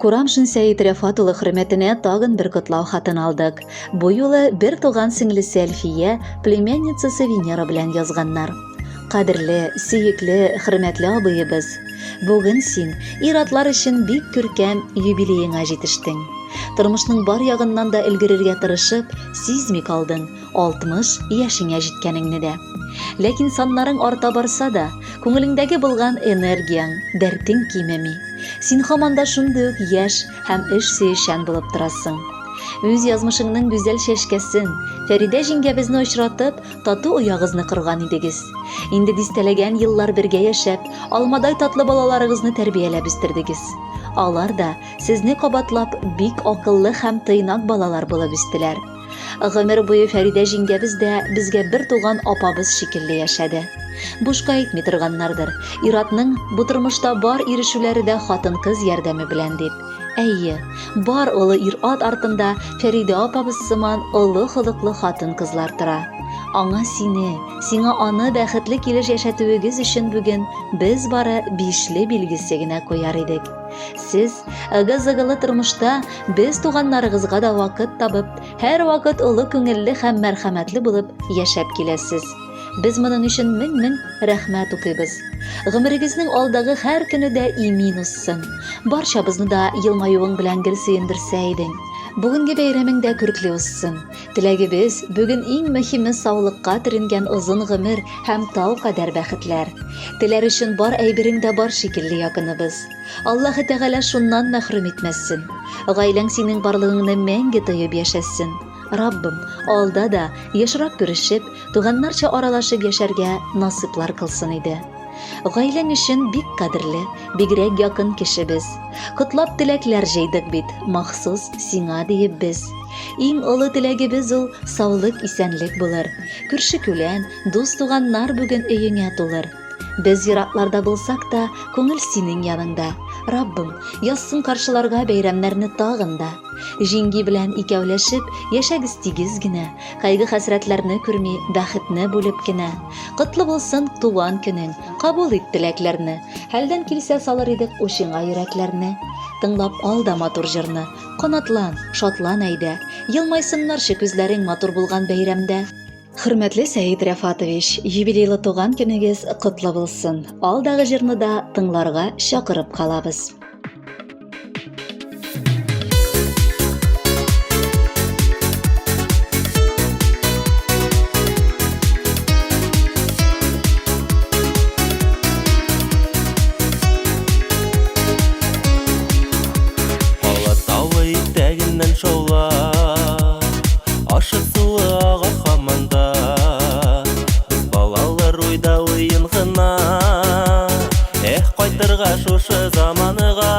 Курамшин Сәет Рәфат улы хөрмәтенә тагын бер котлау хатын алдык. Бу юлы бер туган сеңлесе Әлфия, племянницасы Венера белән язганнар. Кадерле, сөекле, хөрмәтле абыебыз! Бүген син ир-атлар өчен бик күркәм юбилееңа җитештең. Тормышның бар ягыннан да өлгерергә тырышып, сизми калдың, 60 яшеңә җиткәнеңне дә. Ләкин саннарың арта барса да, күңелеңдәге булган энергияң, дәртең кимеми. Син һаман да шундый ук яшь һәм эш сөючән булып торасың. Үз язмышыңның гүзәл чәчкәсен, Фәридә җиңгәбезне очратып, тату оягызны корган идегез. Инде дистәләгән еллар бергә яшәп, алмадай татлы балаларыгызны тәрбияләп үстердегез. Алар да, сезне кабатлап, бик акыллы һәм тыйнак балалар булып үстеләр. Гомер буе Фәридә җиңгәбез дә безгә бер туган апабыз шикелле яшәде. Бушка әйтми торганнардыр, ир-атның бу тормышта бар ирешүләре дә хатын-кыз ярдәме белән дип. Әйе, бар олы ир-ат артында Фәридә апабыз сыман олы холыклы хатын-кызлар тора. Аңа сине, сиңа аны бәхетле килеш яшәтүегез өчен бүген без бары бишле билгесе генә куяр идек. Сез ыгы-зыгылы тормышта без туганнарыгызга да вакыт табып, һәрвакыт олы күңелле һәм мәрхәмәтле булып яшәп киләсез. Без моның өчен мең-мең рәхмәт укыйбыз. Гомерегезнең алдагы һәр көне дә имин узсын. Барчабызны да елмаюың белән гел сөендерсә идең. Бүгенге бәйрәмең дә күркле узсын. Теләгебез, бүген иң мөһиме саулыкка төренгән озын гомер һәм тау кадәр бәхетләр. Теләр өчен бар әйберең дә бар шикелле якыныбыз. Аллаһы Тәгалә шуннан мәхрүм итмәсен. Гаиләң синең барлыгыңны мәңге тоеп яшәсен. Раббым, алда да ешрак күрешеп, туганнарча аралашып яшәргә насыйплар кылсын иде. Гаиләң өчен бик кадерле, бигрәк якын кешебез. Котлап теләкләр җыйдык бит, махсус сиңа диеп без. Иң олы теләгебез ул саулык, исәнлек булыр. Күрше-күлән, дус-туганнар бүген өеңә тулыр. Без еракларда булсак та, күңел синең яныңда. Раббым, язсын каршыларга бәйрәмнәрне тагын да. Җиңги белән икәүләшеп, яшәгез тигез генә. Кайгы-хәсрәтләрне күрми, бәхетне бүлеп кенә. Котлы булсын туган көнең, кабул ит теләкләрне. Хәлдән килсә салыр идек учыңа йөрәкләрне. Тыңлап ал да матур җырны, канатлан, шатлан әйдә. Елмайсыннарчы күзләрең матур булган бәйрәмдә. Хөрмәтле Сәет Рәфатович, юбилейлы туган көнегез котлы булсын. Алдагы җырны да тыңларга чакырып калабыз. Кайтырга шушы заманыга.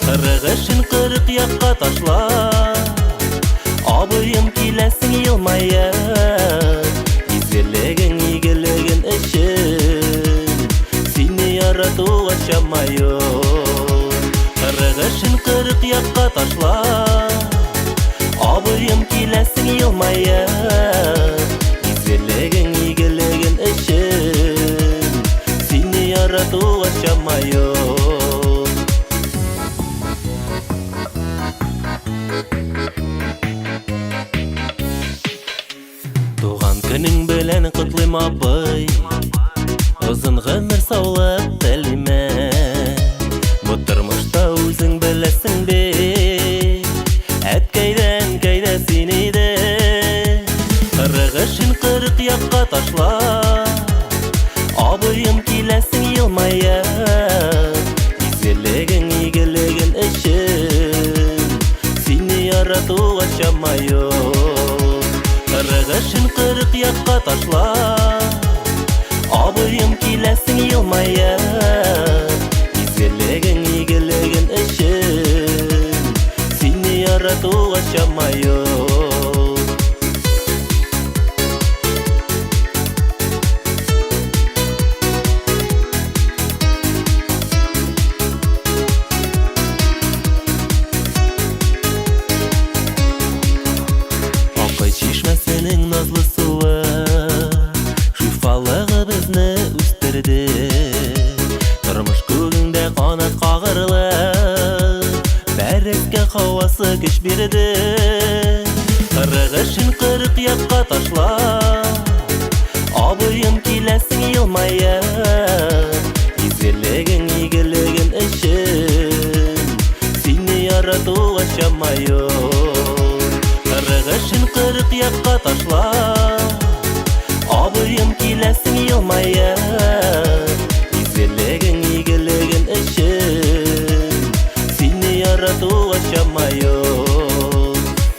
Кырык эшен кырык якка ташла. Абыем киләсең елмаеп. Изгелегең, игелеген өчен сине яратуга чама юк. Кырык эшен кырык якка ташла. Абыем киләсең елмаеп. Изгелегең, игелеген өчен сине яратуга чама юк. Туган көнең белән котлыйм, абый. Озын гомер, саулык телимен. Бу тормышта үзең беләсең бит, әткәйдә, әнкәйдә син иде. Кырык эшен кырык якка ташла. Абыем киләсең елмаеп. Изгелегең, игелеген өчен сине яратуга чама юк. Кырык эшен кырык якка ташла. Абыем киләсең елмаеп. Изгелегең, игелеген өчен сине яратуга чама юк. Акый чишмәсенең назлы суы Шифалыгы безне үстерде. Тормыш күгеңдә канат кагырлык. көч бирде. Кырык эшен кырык якка ташлап, абыем киләсең елмаеп. Изгелегең, игелегең өчен сине яратуга чама юк. Кырык эшен кырык якка ташлап, абыем киләсең елмаеп. Изгелегең, игелегең өчен сине яратуга чама юк.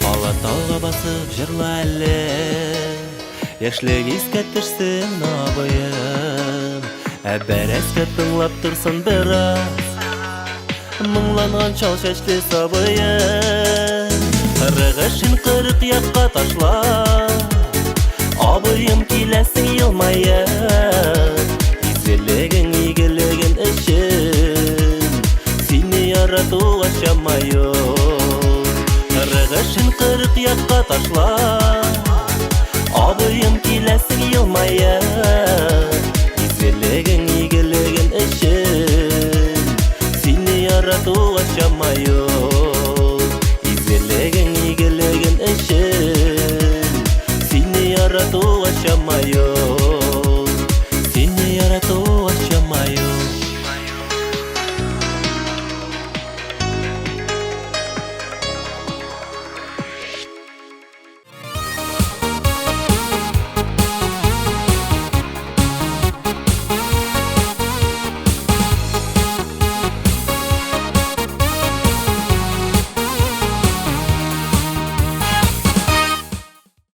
Алатауга басып җырла әле, яшьлек искә төшсен, абыем. Ә бәрәскә тыңлап торсын бераз моңланган чал чәчле сабыем. Кырык эшен кырык якка ташлап, абыем киләсең елмаеп. Изгелегең, игелегең өчен сине яратуга чама юк. Кырык эшен кырык якка ташлап, абыем киләсең елмаеп. Изгелегең, игелегең өчен сине яратуга чама юк.